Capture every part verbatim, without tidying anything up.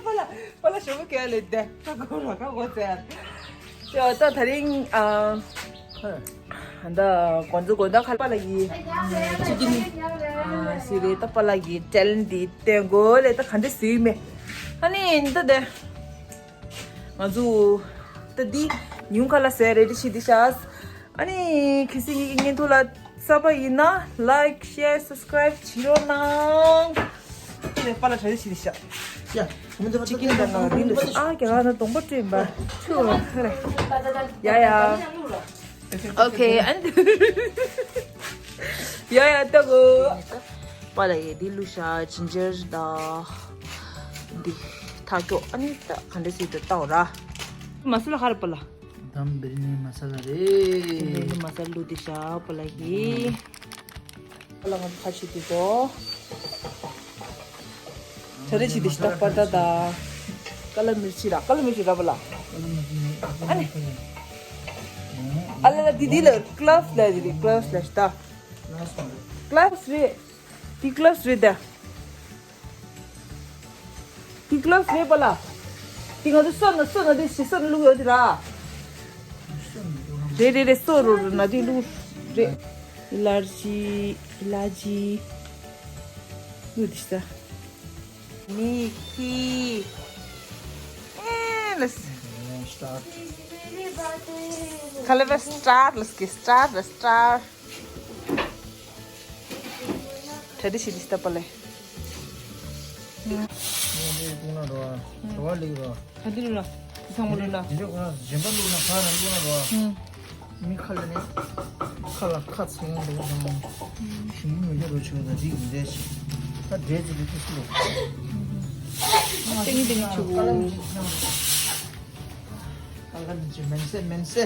པ་ལ་པ་ལ་ཞོགས་པ་སྐྱེལ་ལེ་བསྡད་ཁ་སྒོ་ར་ཁ་སྒོ་ཙེ། ཅོ་ད་ད་རིང་ཨ་ད་གོན་ཛུ་གོན་ད་ཁ་པ་ལ་ཡི་ཅི་གིན་སི་རེ་ད་པ་ལ་ཡི་ཊེ་ལེན་ཊི་འདི་བསྟན་དགོས་ལེ། ད་ག་འདྲ་སི་མེ་ཨ་ནི་ད་དེ། ང་ཚོ་ད་འདི་ཉུང་ཁ་ལ་ཟེར་རེ་ཌི་ཤི་དི་ཤ། ཨ་ནི་ཁི་སི་ཡི་གི་ཉིན་ཐོ་ལ་ས་པ་ཡིན་ན་ལའིཀ་ཤེར་སབ་སི་ཀ་རའིབ་བྱེད་རོགས་གནང་། ཁི་ལེ་པ་ལ་ཧྲ་རེ་ཤི་དི་ཤ། ཅི་ཀིན་དང་ང་རིན་ལ་ཨ་ཀྱ་ག་ན་གདོང་པ་བཀྲུས་པ་ཆུ་ཁ་རེ། ཡ་ཡ། ཨོ་ཁེ་ཨན། ཡ་ཡ་ལྟ་གོ་པ་ལ་ཡི་འདི་བླུགས་ཤག་ཇིན་ཇར་དང་འདི་ཐག་ཀྱོག་ཨ་ནི་ད་ག་འདྲ་སི་དུ་ལྟ་འོ་ར། མ་སུ་ལ་ཧ་ར་པ་ལ། དམ་བི་རི་ནི་མ་ས་ལ་རེད། དམ་བི་རི་ནི་མ་ས་ལ་བླུགས་དི་ཤག་པ་ལ་ཡི། པ་ལ་ང་ཁ་ཆུ་དི་དོ། ད་རེ་ཆི་དི་ཤ་ད་པ་ད་ད། ཀ་ལ་མིར་ཆི་ར་ཀ་ལ་མིར་ཆི་ར་པ་ལ། ཨ་ནི། ཨ་ལ་ལ་དི་དི་ལ་ཀླབ་ལ་དི་དི་ཀླབ་ལ་ཤ་ད། ཀླབ་རེད། དི་ཀླབ་རེད་ད། དི་ཀླབ་རེད་པ་ལ། དི་ང་ཚོ་སོ་ན་སོ་ན་དི་ཤི་སོ་ན་བླུགས་ཡོད་དི་ར། རེད་རེད་རེད་སོ་རུ་རུ་ན་དི་བླུགས་རེད། ཨི་ལར་ཇི་ཨི་ལར་ཇི། བླུགས་དི་ཤ་ད། མི་ཁི། ཨེ་ལས། ཁ་ལ་བ་སི་ཊར་ལས་ཀི་སི་ཊར་ལས་སི་ཊར། ད་དི་ཤི་དི་ཤ་ད་པ་ལེ། ངས་འདི་བླུགས་ན་རོ། རོ་ལིག་རོ། ད་དི་ལ། ཚང་མ་ལ་ན། འདི་འདྲ་གོ་ན་གཞན་པ་བླུགས་ན་ཁ་ན་བླུགས་ན་རོ། ཧུམ། མི་ཁ་ལ་ནི། ཁ་ལ་ཁ་ཚིག་ཡང་འདུག་དང་། ཞིམ་པོ་མི་འདུག་རོ་ཆོས་ད་འགྲིག་མི་འདྲ་ཞིག་ད་འདྲེ་ཚོ་གི་ཏི་སུ་ལོ། ཏིང་ཏིང་ཆུ་བོ། ཀ་ལ་མི་ཅི་མན་སེ་མན་སེ།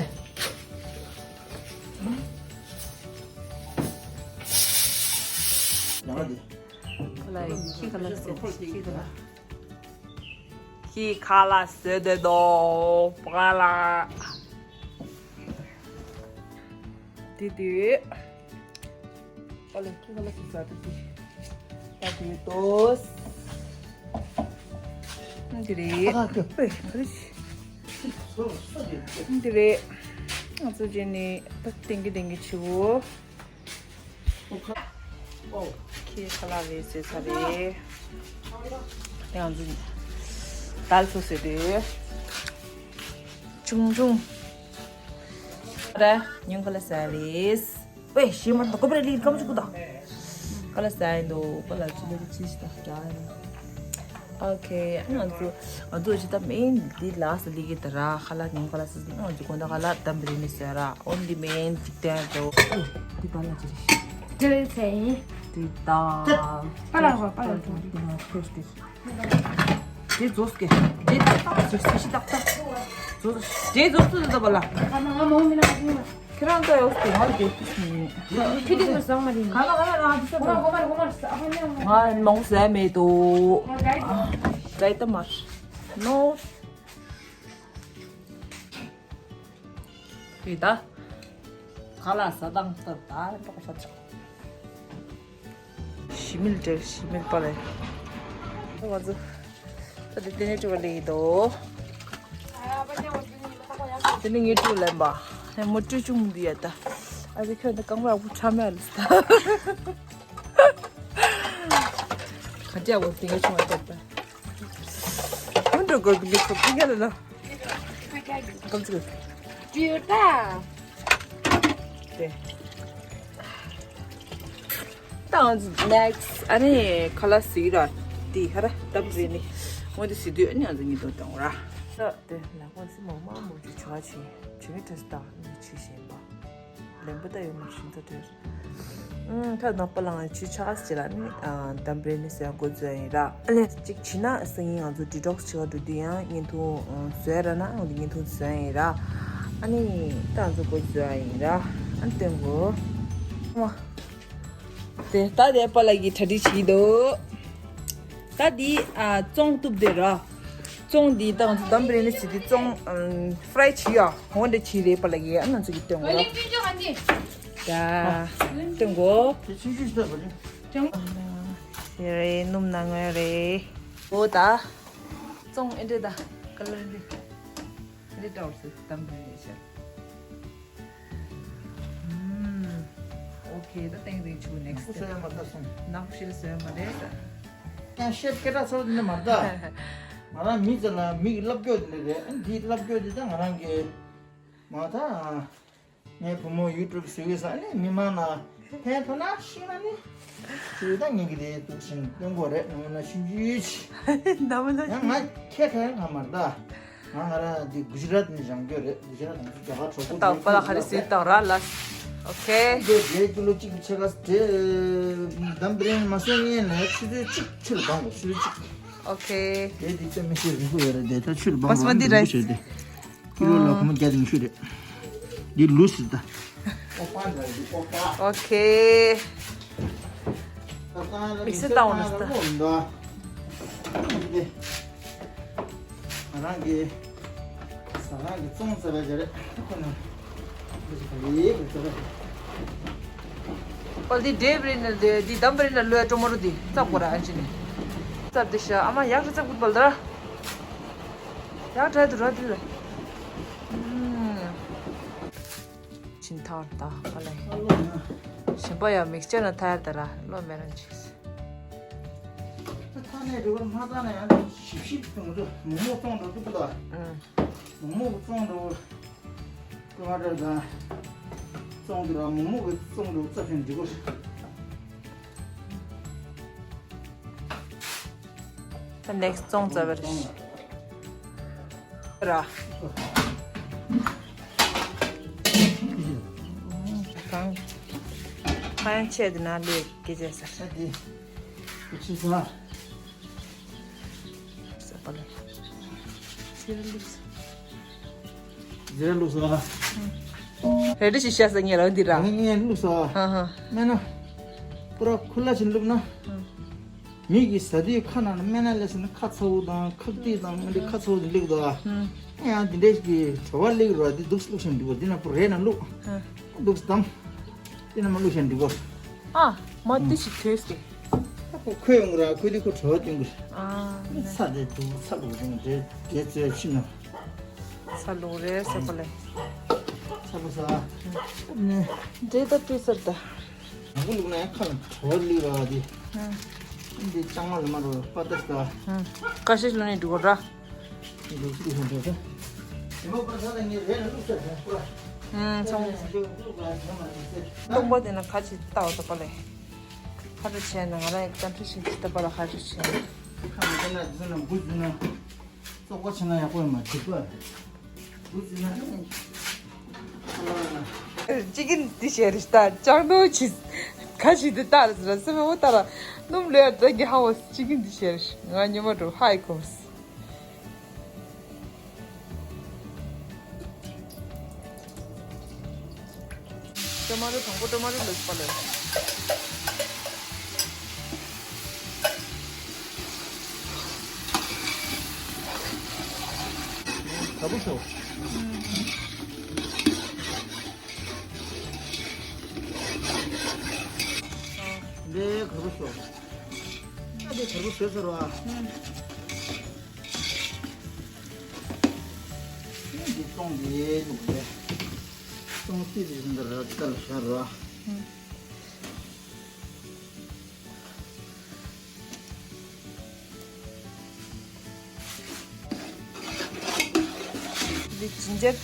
ཡང་ལ་དེ། ཁ་ལ་ཡི་ཁྱི་ཁ་ལ་སེ་ཁྱི་ཁ་ལ། ཁྱི་ཁ་ལ་ཟེར་དེ་དོ་པ་ལ། དེ་དེ། པ་ལ་ཁྱི་ཁ་ལ་ཟེར་ཟ་དེ་དེ། ད་དེ་དོ། འདི་རེད། ཨ་ཁ་ཁ། ཨེ་ཁ་རེད། འདི་རེད། ང་ཚོ་རྗེས་ནས་ད་ཏིང་གི་ཏིང་གི་ཆུ་བོ། ཁྱི་ཁ་ལག་རེད་ཟེར་ས་རེད། ཡང་འཛིན། དལ་ཚོ་ཟེར་དུས། ཆུང་ཆུང་། ར་ཉུང་ཁ་ལག་ཟ་རེད། ཝེ་ཤི་མ་ཏོ་ཀོ་པ་ར་ལི་ཀམ་ཆུ་ཀུ་ཏོ། ཁ་ལག་ཟ་ཡིན་དོ་པ་ལ་ཆུ་ལེ་ཆི་ཞི་ཏ་ཡ། ཨོ་ཁེ། ཨ་ང་ཚོ་ང་ཚོ་ཅི་ད་མེན་འདི་ལ་སི་ལི་གི་ད་ར་ཁ་ལག་ཉུང་ཁ་ལག་སི་ང་ཚོ་གོན་ད་ཁ་ལག་དམ་བི་རི་ནི་ཟེར་ར་ཨོན་ལི་མེན་ཅིག་ཏན་རོ། འདི་པ་ལ་ཅི་རེད། ཅི་རེད་ཟེར་ཡིན། འདི་ད། པ་ལ་རོ་པ་ལ་རོ། འདི་ན་ཁོས་འདི། འདི་རྫོགས་ཀྱི། འདི་ད་ད་ཟི་ཟི་ཤི་ཏག་ཏག་འདི་རྫོགས་ཏུ་ད་པ་ལ། ཁྱེད་རང་ཚོ་ཡོད་ཟེར་ང་ལ་དེ་ཁྱི་དེ་མི་བཟང་མ་རེད། ག་ལ་ག་ལ་རང་དེ་ས་གོ་མ་རེད་གོ་མ་རེད་ས་ཨ་ཕ་ཉམས། ང་མང་ཟས་མེད་དོ། ང་ཌའེ་ཊི་མ་རེད། ནོ། དེ་ད། ག་ལ་ས་དང་ད་ད་འགྲོགས་ས་ཆགས། ཞི་མིལ་འདྲེ་ཞི་མིལ་པ་ལས། ང་ཚོ། ད་དེ་དེ་ནས་བྲིས་པ་ལས་ཡིན་དོ། དེ་ནས་ངས་བྲིས་ལན་པ། ཧེ་མོ་བྲིས་བྱུང་འདི་ཡ་ད། ཨ་ཙི་ཁྱོད་ད་རྐང་པ་ཨ་ཁུ་ཁྲ་མེད་ལ་ས། ག་ཅི་ཨ་བོ་དེ་ངས་བྱུང་བ་ད་ད། མི་འགྲོ་དགོས་དེ་ངས་ཁོ་ཕིང་ག་ལ་ན། ཀམ་ཚིག་ཏུ་ཡོད་ད། དེ། ད་ང་ཚོ་ནེག་སི་ཨ་ནི་ཁ་ལག་ཟིག་ར། དེ་ཧ་ར་དམ་བི་རི་ནི། འོ་དེ་ཟི་དུས་ཨ་ནི་ང་ཚོ་གཉིས་དོ་དང་ར། ད་དེ་ལ་ཁོ་ཚི་མོ་མ་མོ་ཅུ་ཆ་ཆི་ཆི་མི་ཏྲ་སི་ད་ནི་ཆི་ཤེས་པ། ལན་པོ་ད་ཡོད་མ་ཤིན་ད་དེ། ཨུམ། ད་ནག་པ་ལང་ཆུ་ཆག་ཟེར་ལ་ནི་ཨ་དམ་བི་རི་ནི་ཟེར་འགོ་བཙུགས་ཡིན་ར། ཨ་ལས་གཅིག་བྱིན་ན་སང་ཉིན་ང་ཚོ་ཌི་ཊོག་སི་བྱེད་ག་འགྲོ་དུས་ཡང་བརྙན་ཐུང་བཟོས་ར་ན་ཨང་དུ་བརྙན་ཐུང་བཟོས་ཡིན་ར། ཨ་ནི་ད་ང་ཚོ་འགོ་བཙུགས་ཡིན་ར། ཨ་ནི་སྟོན་གོ། དེ་ད་དེ་པ་ལགས་ཀྱིས་གྲ་སྒྲིག་བྱེད་དོ། ད་འདི་ཨ་བཙོང་གཏུབ་དེ་ར། བཙོང་འདི་དང་དམ་བི་རི་ནི་ཟེར་དེ་བཙོང་ཨམ་ཧྥ་རའི་བྱེད་ཡ་འོ་འདྲ་བྱེད་རེད་པ་ལགས་ཀྱིས་ཨ་ང་ཚོ་གི་སྟོན་གོ། ད་སྟོན་གོ། དེ་རེད་སྣུམ་ནང་ངོས་རེད། འོ་ད། བཙོང་ཨེ་འདྲེ་ད་ཀ་ལར་འདི་ཨེ་འདྲེ་འདྲ་བར་སི་དམ་པའི་ཤ། ཨོ་ཁེ། ད་ཏེང་རིང་ཆུ་ནེག་སི་སི་ཊེབ། ནག་པོ་ཤེལ་བཟོས་མ་རེད་ད། ཡང་ཤེད་སྐད་གྲགས་ཚོ་འདི་མ་རེད་ད། ང་རང་མི་ཚོ་ལ་མིག་བསླབ་སྐྱོ་འདི་རེད། འདི་བསླབ་སྐྱོ་འདི་ད་ང་རང་གི་མ་ད། ངའི་བུ་མོ་ཡུ་ཊུབ་བཟོ་གི་ས་ནི་མི་མང་ལ་ཕན་ཐོགས་ན་ཤེས་ན་ནི། ཅི་ད་ངེད་ཀྱི་དེ་འདུག་ཞིང་སྟོན་དགོས་རེད། ནང་ན་ཤིན་ཅུ་ཡོད་ཅི། ནམ་ན་ཡང་ང་ཁྱད་ཁ་ཡང་གང་མ་རེད་ད། ང་ང་རང་འདི་གུ་ཇི་རཱཏ་ནས་བཞེངས་རྒྱུ་རེད། གུ་ཇི་རཱཏ་ནང་ཚོ་རྒྱ་གར་གྲོགས་པོ་ད་པ་ལ་ག་རེ་ཟེར་དང་ར་ལ། ཨོ་ཁེ། འདི་འདྲའི་ཀི་ལོ་གཅིག་གི་ཕྱེད་ཀ་དེ་འདམ་བི་རི་ཡ་ནི་མ་བཟོ་ངེས་ནས་ཆུ་ཚོད་གཅིག་ཕྱི་ལ་སྦང་དགོས། ཆུ་ཚོད་གཅིག་ཨོ་ཁེ། དེ་འདི་ཚོད་མི་ཤེས་རིང་པོ་ཡོད་རེད། དེ་ད་ཆུ་ལ་སྦང་དགོས་རེད། ཀི་ལོ་ལ་སྒོར་མོ་བརྒྱ་དང་ཉི་ཤུ་རེད། འདི་ལུས་ཟེར་ད། ཨོ་ཁེ། མིག་སེ་བཏང་འོང་ན་ད། ང་རང་གི་ཟ་ཁང་གི་བཙོང་རྩ་བའི་རེད་ཁོ་ན། འདི་འདྲའི་བི་རི་ཡ་ནི་འདི་འདམ་བི་རི་ཡ་ནི་ལོས་ཀྲོ་མ་རུ་འདི་རྩབ་དགོས་ར། ཨ་ཅི་ནི་རྩབ་འདི་ཤ་ཨ་མ་ཡག་ར་རྩབ་དགོས་པ་ལ་ར། ཡག་དྲག་འདུག་ར་འདི་ལ། ཕྱིན་ཐར་ད་ཧ་ལས། གཞན་པ་ཡང་མིག་སི་ཅར་ན་ཐར་ད་ར་བློ་མེད་རང་ཅིག་ད་ཐ་ནས་རི་བར་མ་ཐ་ན་ཡང་ཞིབ་ཞིབ་བྱུང་འདུག་མོག་མོག་བཙོང་འགྲོ་འདུག་ད། ཨང་། མོག་མོག་བཙོང་འགྲོ། ཀུ་མ་ཏར་དང་བཙོང་འདུག་ར། མོག་མོག་གི་བཙོང་འགྲོ་རྩ་ཆེན་འགྲིག་གོ། ད་ནེག་སི་བཙོང་རྩ་བ་རེད་ར། གང་། ཁ་ཡང་ཆད་དེ་ན་ལས་སྐད་ཆ་ཟེར། ས་དེ་ཁུ་ཆུ་ས། ས་པ་ལ། ཟི་ར་ལུག་ས། ཟི་ར་ལུག་ས། རེ་ཌི་ཞིག་ཤ་ས་ངེ་རང་འདི་ར། ངེ་ངེ་ལུག་ས། ཧ་ཧ། མེ་ན། པུ་ར་ཁུ་ལ་ཆིན་ལུག་ན། མི་གི་ཟ་དུས་ཁ་ནང་ན་སྨན་སྣ་ལས་ཟེར་ན་ཁ་ཚ་བོ་དང་ཁག་ཏིག་དང་ང་འདི་ཁ་ཚ་བོ་དེ་སླེབས་འདུག་ཨ། ཡང་འདི་འདྲས་ཀྱི་བྲོ་བ་སླེབས་རོགས་འདི་འདུག་བླུགས་ཤིང་འདུག་ག་འདི་ན་པུ་རེ་ན་བླུགས། འདུག་དམ། འདི་ན་མ་བླུགས་ཤིང་འདུག་ག་ཨ། མ་འདི་ཞིག་ཐོས་སྐད། ཁོ་ཁོས་ཡོང་ར་ཁོས་འདི་ཁོ་བྲོ་བ་སྟོན་གི། ཨ། ཚ་དེ་འདུག་ཚ་ལུག་དང་འདྲེ་འདྲེ་རྩོད་ཕྱིན་ན། ཚ་ལུག་རེད་ཟེར་པ་ལས། ཚ་ལུག་ས། འདྲེ་ད་བྲོས་ཚར་ད། ནང་ཁུ་བླུགས་ན་ཡང་ཁ་ལ་བྲོ་བ་སླེབས་ར་འདི། ཨང་། འདི་ལྕང་མ་ལ་མ་རོ་པ་ཏ་ཤ། ཨང་། ཀ་ཤེས་ལོ་ནས་འགྲོ་ར། འདི་ལོ་ཚིག་ཧོན་འགྲོ་ད། དེ་མོ་པར་ས་ལ་ངས་རེ་ལ་བླུགས་ས་དེ་ཁུ་ར། ཨང་། ཚང་མ། སྟོང་པ་དེ་ན་ཁ་ཅིག་ལྟ་བ་ད་པ་ལས། ཁ་རུ་བྱས་ན་ང་རང་ཡི་ཀ་འཕྲུ་ཞིག་ཅིག་ལྟ་པ་ལ་ཁ་རུ་བྱས་ན། ཁ་མ་དེ་ན་རྫུན་ན་འབུ་རྫུན་ན། བཙོག་པ་བྱས་ན་ཡག་པོ་ཡོད་མ་འགྲིག་པ། ཅི་གིན་འདི་བཤད་རེད་ད། ཅང་ནོ་ཆི་ཁ་ཞིག་འདི་ལྟར་ཟེར་སེམས་པ་ལྟར་སྣུམ་ལོས་ད་གི་ཧ་བོ་ཅི་གིན་འདི་བཤད་རེད། ང་ཉི་མ་འགྲོ་ཧ་ཡི་གོམས། ཊོ་མ་ཊོ་དང་པོ་ཊོ་མ་ཊོ་ལོས་པ་ལོས། ད་བུ་ཤོ། འདི་ག་བུ་ཤོ། ཨ་འདི་ག་བུ་ཤོ་ཟེར་བ། འདི་བཙོང་འདི་ལུག་རེད། བཙོང་རྩིས་འདི་འདི་ར་ཙལ་ཤར་བ། འདི་ཇིན་ཇར།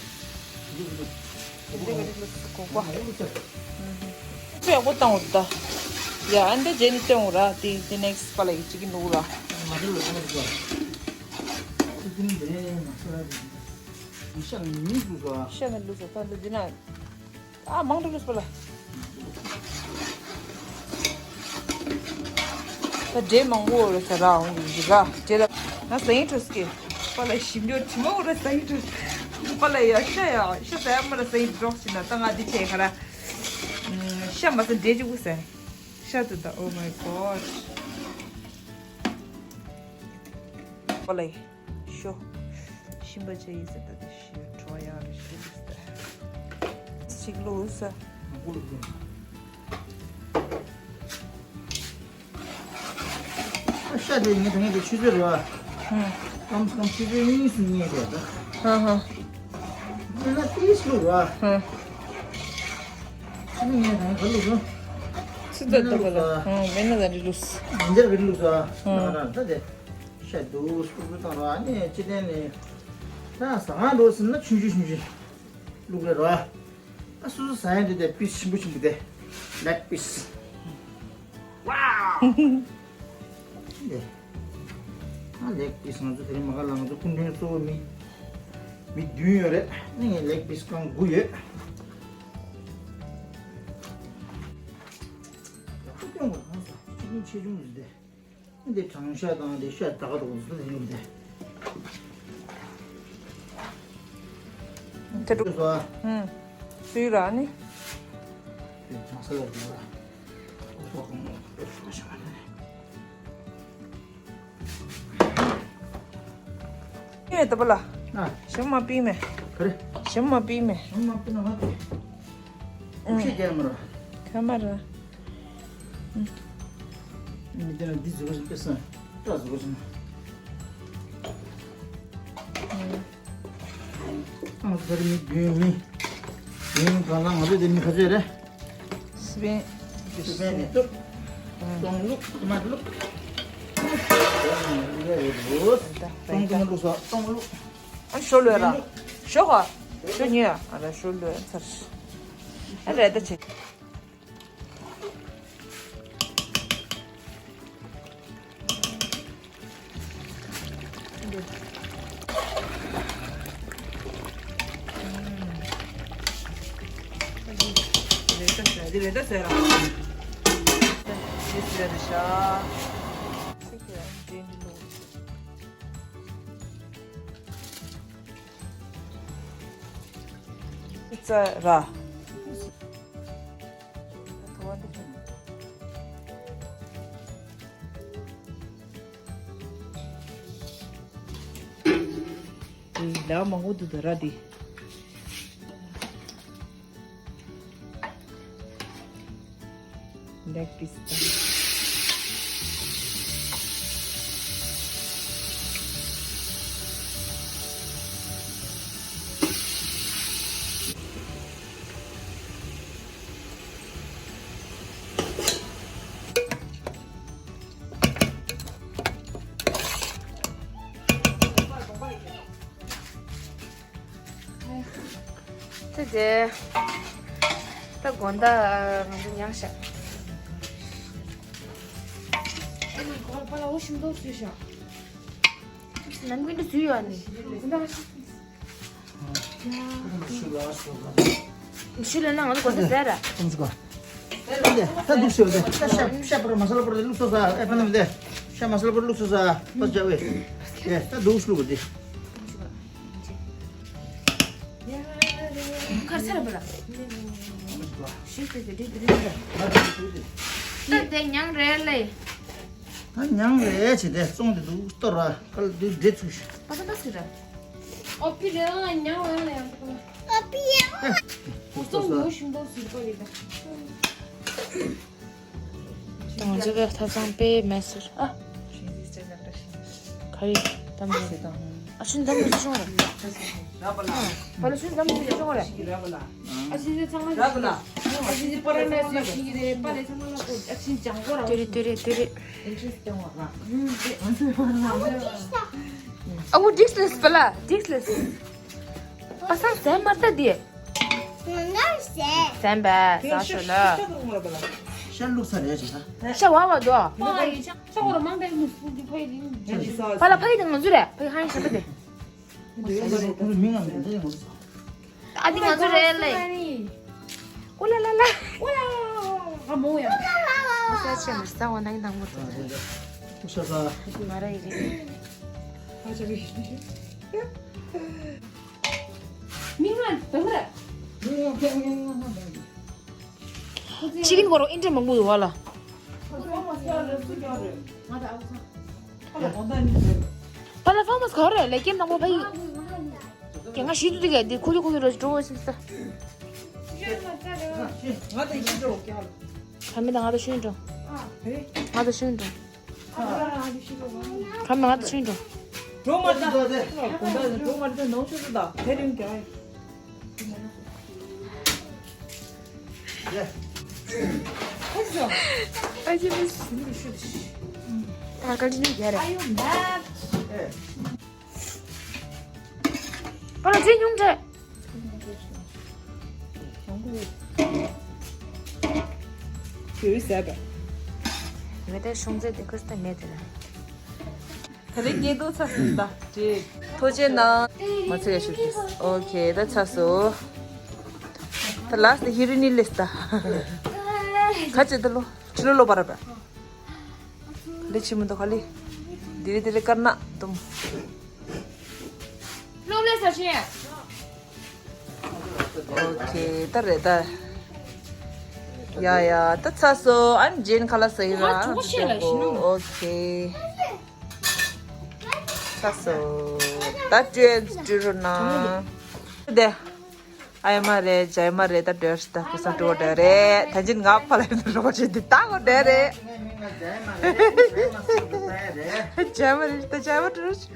འདི་ག་རེ་ལ་སྐོག་པ། ཚོད་ཡག་པོ་བཏང་འོ་ད། ཡ་ཨ་འདི་རྗེས་ནི་སྟོན་འོ་ར། དེ་དེ་ནེག་སི་པ་ལ་ཡི་གཅིག་གི་ནུག་ར། ཤ་ནི་ལུས་ས་ད་འདི་འདི་ན། ཨ་མང་དུ་ལུས་པ་ལ། ད་འདྲེ་མང་པོ་རེད་ས་ར་འོང་གི་འདི་ར་འདྲེ་ལ། ང་ཟ་ཡིན་འགྲོ་སྐྱེ། པ་ལ་ཞིམ་འཇོག་དྲི་མ་འོ་ར་ཟ་ཡིན་འགྲོ། པ་ལ་ཡ་ཤ་ཡ་ཤ་ཟ་ཡ་མ་ར་ཟ་ཡིན་འགྲོ་ཞིག་ན་ད་ང་འདི་བྱས་ག་ར། ཤ་མ་ཟ་འདྲེ་གཅིག་པུ་ཟ། ཤ་དུ་ད། Oh my god. པ་ལ་ཡ། ཤོ། ཤིང་པ་ཆེ་ཡིན་ཟེར་ད་དེ་ཤི་བྲོ་ཡག་རེ་ཤི་ཟེར། ཞིག་ལུས་ས། ཤ་དེ་ངས་ད་ངས་དེ་ཆུ་ཚོད་རེད་བ། ཧུམ། སྐམ་སྐམ་ཆུ་ཚོད་གཉིས་སུ་ཉལ་བསྡད་ད། ཧ་ཧ། མི་ན་ཏིས་ལུག་ར། ཧ། ཆུ་ཚོད་ཉལ་གང་ག་ལུག་ར། ཆུ་ཚོད་ལྟ་བུ་ལ། ཧ། མི་ན་ད་རི་ལུག་མི་འཇར་གི་ལུག་ས། ཧ། ན་ར་ད་དེ། ཤ་དུ་སྐུ་སྐུ་བཏང་ར་ནི་ཅི་ལྟན་ནི། ད་ཟ་ཁང་འགྲོ་ཟིན་ན་ཆུང་ཆུང་ཆུང་ཆུང་ལུག་རེད་ར། ཨ་སོ་སོ་ཟ་ཡ་འདི་དེ་པིས་ཆེན་པོ་ཆེན་པོ་དེ། ལེག་པིས། ཝའོ། ཨ་ལེག་པིས་ང་ཚོ་དེ་རིང་མ་ག་ལ་ང་ཚོ་སྐུ་མགྲོན་གཙོ་བོ་མི་མི་བདུན་ཡོད་རེད། ཨ་ནི་ངས་ལེག་པིས་རྐང་དགུ་ཡོད། ཆེ་ཆུང་གང་ཟ་ཆེ་ཆུང་ཆེ་ཆུང་ཟེར་ཏེ། འདི་དྲང་ཤ་དང་འདི་ཤ་དྲག་ག་འདུག་ཟེར་ཡོང་དེ། དེ་འགྲོ། སོ། ཧུམ། སུའི་ར་ནི། དེ་མ་ས་ལ་འདུག་ར། ཨོ་ཧོ་ཧོ། ཡོད་ད་པ་ལ། ཨ། ཞིམ་མ་པི་མེ། ག་རེ། ཞིམ་མ་པི་མེ། ཞིམ་མ་པི་ན་མ་པི། ཁུ་ཤེས་རྒྱལ་མ་ར། ཁ་མ་ར། མི་དེ་ན་འདི་ཟུག་ཞིག་ཕེ་སང་། ཏྲ་ཟུག་ཞིག་ན། ཨ་ཟར་མི་རྒྱུན་མི། རྒྱུན་གང་ལ་ང་ཚོ་དེ་མི་ཁ་ཚོད་རེད། སི་པན། སི་པན་ནི་ཏུར། ཏོང་ལུག་ཏོ་མ་ཏོ་ལུག་ཏོང་ཏོ་མ་ལུག་སོ་ཏོང་ལུག་ཨ་ཞོ་ལོས་ར། ཞོ་ག་ཞོ་ཉོས་ཨ་ར་ཞོ་ལོས་ཚར། ཨ་རེད་ད་ཆེ། རེད་ད་ཟེར་རེད་ད་ཟེར་ར། ཞེས་ཟེར་རེད་ཤག་ཙ་ར། ལ་མང་པོ་འདུག་ད་ར་འདི། ལེག་པིས་དང་། ད་དེ། ད་དགོང་དག་ང་ཚོ་མྱངས་ཤག་ནམ་རྒྱུན་དུ་བཟོས་ཡོད་ནི། ཤུ་ལ་ན་ང་ཚོ་དགོང་དག་ཟས་ར། ད་འདུག་ཤོད་དེ། ཤ་ཤ་ཤ་པར་མ་ས་ལ་པར་བླུགས་སོ་ས་ཨེ་ཕ་ནམ་དེ། ཤ་མ་ས་ལ་པར་བླུགས་སོ་ས་པ་ཅ་བེ། དེ་ད་འདུག་ཤུ་བ་དེ། ཁར་ཚར་བ་ལ། ཤིག་ཏེ་ཏེ་ཏེ་ཏེ། ད་དེ་མྱང་རེད་ལེ། ད་མྱང་རེད་ཅེ་དེ་བཙོང་དེ་འདུག་སྟོར་ར་ཁ་ལ་དུས་འདྲེ་ཚུགས་ཤིག་ཨོ་པི་རེད་ཨ་མྱང་རེད་ལེ་ཡང་ཁོ། ཨོ་པི་ཡ། ཨོ་ཙོང་མོ་ཤིང་པོ་ཟིག་པ་རེད་ད། ང་ཚོ་གི་ཐབ་ཚང་དཔེ་མེད་ཟེར་ཨ། ག་རེ། དམ་ཟེར་དང་། ཨ་ཆུན་དམ་ཟེར་ཤོང་ར། བ་ལ་ཆུན་དམ་ཟེར་ཤོང་ར། ཨ་ཆུན་ཚང་མ་ཟེར་ཤོང་ར། ཨ་ཆུན་པ་ར་མེད་ཟེར་ཤིང་རེད་པ་ལེ་ཚང་མ་ལ་ཀོ་ཨ་ཆུན་ཅང་གོ་ར། ཏེ་རེ་ཏེ་རེ་ཏེ་རེ། ཨ་བུ་ཌིགས་ལེས་པ་ལ་ཌིགས་ལེས། པ་སངས་ཟན་མ་ལྟ་དེ། ང་ཟན་པ་ཟ་ཤོ་ལ། ཤ་བླུགས་ཚར་རེད་ཅེས་ད། ཤ་བ་བ་དོ། ཤ་གོ་ར་མང་པའི་མི་སུ་འདི་ཕ་ཡི་རིང་། ཕ་ལ་ཕ་ཡི་དེ་ང་ཚོ་རེད་ཕ་ཡི་ཧ་ཡི་ཤ་པ་དེ། མི་ང་མི་འདི་ང་ཚོ། ཨ་འདི་ང་ཚོ་རེད་ལེ། ཨོ་ལ་ལ་ལ། ཨོ་ལ། ཨ་མོ་ཡ། ཨོ་ས་ཆེ་མི་ས་འོ་ན་ཡི་དང་མོ་ཏོ། ཤ་ས། ང་ར་ཡི་རེད། ཨ་ཆ་རེད། མི་ང་དང་ར། ཅི་གིན་གོ་རོ་ཨིན་དྲ་མང་པོ་ཡོད་བ་ལ། ཕ་ལ་ཕ་མ་སྐོར་རེ་ལས་ཀྱེན་དང་པོ་ཕ་ཡི། ཀྱེ་ང་ཞིག་ཏུ་དེ་ག་དེ་ཁུ་ཏུ་ཁུ་ཏུ་རོ་འགྲོ་བ་ཞིག་ས། ང་དང་ཤི་འགྲོ། ཁ་མི་དང་ང་དང་ཤུན་འགྲོ། ང་དང་ཤུན་འགྲོ། ཁ་མི་ང་དང་ཤུན་འགྲོ། འགྲོ་མ་ད། དགོང་དག་འགྲོ་མ་ད་ནང་ཆུ་ཚོད་དང་དེ་རིང་རྒྱག་ཡ། ཨ་ཅེ་མིས། ད་ག་ཅི་ནས་རྒྱག་རེད། པ་ལ་ཅི་ཉུང་འདྲ། ཡོད་ཟེར་བས། མེ་ཏའི་ཤོང་ཚད་དེ་ཁོས་ད་མེད་དེ་ལ། ད་རེས་སྐྱེས་རྡོ་ཚ་སུ་ད་ཅེ། ཐོ་ཅེ་ན། མ་ཚེ་ག་ཤུ་ཏིས། ཨོ་ཁེ་ད་ཚ་སོ། ད་ལ་སི་ཧི་རི་ནི་ལེ་སི་ད། ཁ་ཅེ་ད་ལོ། ཁྲི་ལོ་ལོ་པ་ར་པ། ལེ་ཆི་མི་འདུག་ག་ལེ། དི་རི་དི་རི་དཀར་ནག་དུམ། ལོ་ལེ་ས་ཆེ། ཨོ་ཁེ་ད་རེད་ད། ཡ་ཡ་ད་ཚ་སོ། ཨན་ཇེན་ཁ་ལ་སེ་ར། ཨོ་ཁེ། ཚ་སོ། ད་ཀྲུའན་ཀྲུ་རུ་ན། དེ། ཨ་ཡ་མ་རེད། ཇའི་མ་རེད། ད་འདྲ་ཞིག་ད་ཁུ་སང་འགྲོ་འདྲ་རེད། ད་ཅིན་ང་ཕ་ལ་ཡིན་རོགས་བྱེད་འདི་ད་གོ་འདྲ་རེད། ཇའི་མ་རེད། ད་ཇའི་མ་འགྲོ་ཞིག